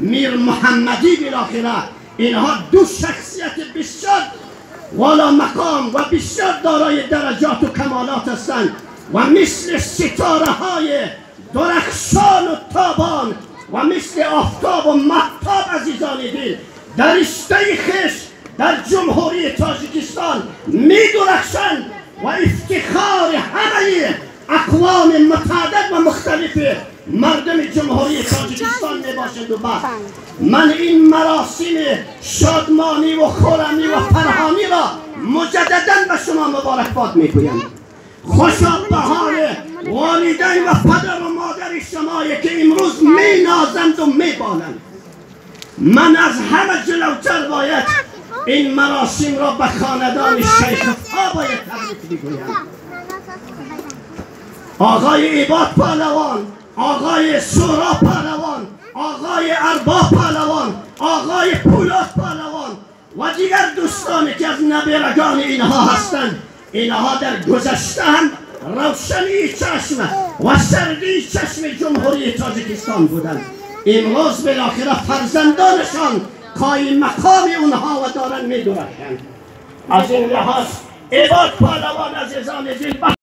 میر محمدی بالاخره اینها دو شخصیت بسیار والا مقام و بسیار دارای درجات و کمالات هستند و مثل ستاره های درخشان و تابان و مثل آفتاب و مهتاب عزیزان دل در رشته خویش در جمهوری تاجیکستان می درخشند و افتخار همه اقوام متعدد و مختلف مردم جمهوری تاجیکستان می باشند. و بعد من این مراسم شادمانی و خرمی و فرهانی را مجددا به شما مبارکباد می گویم. خوشا به حال والدین و پدر و مادر شما که امروز می نازند و می بالند. من از همه جلوتر باید این مراسم را به خاندان شیخ ها باید تبریک بگویم. آقای عباد پهلوان، آقای سورا پهلوان، آقای ارباب پهلوان، آقای پولاد پهلوان و دیگر دوستانی که از نبرگان اینها هستند، اینها در گذشته هم روشنی چشم و سردی چشم جمهوری تاجیکستان بودند. امروز بالاخره فرزندانشان قایم مقام اونها و دارن میدرخشند. از این لحاظ عباد پهلوان عزیزان دل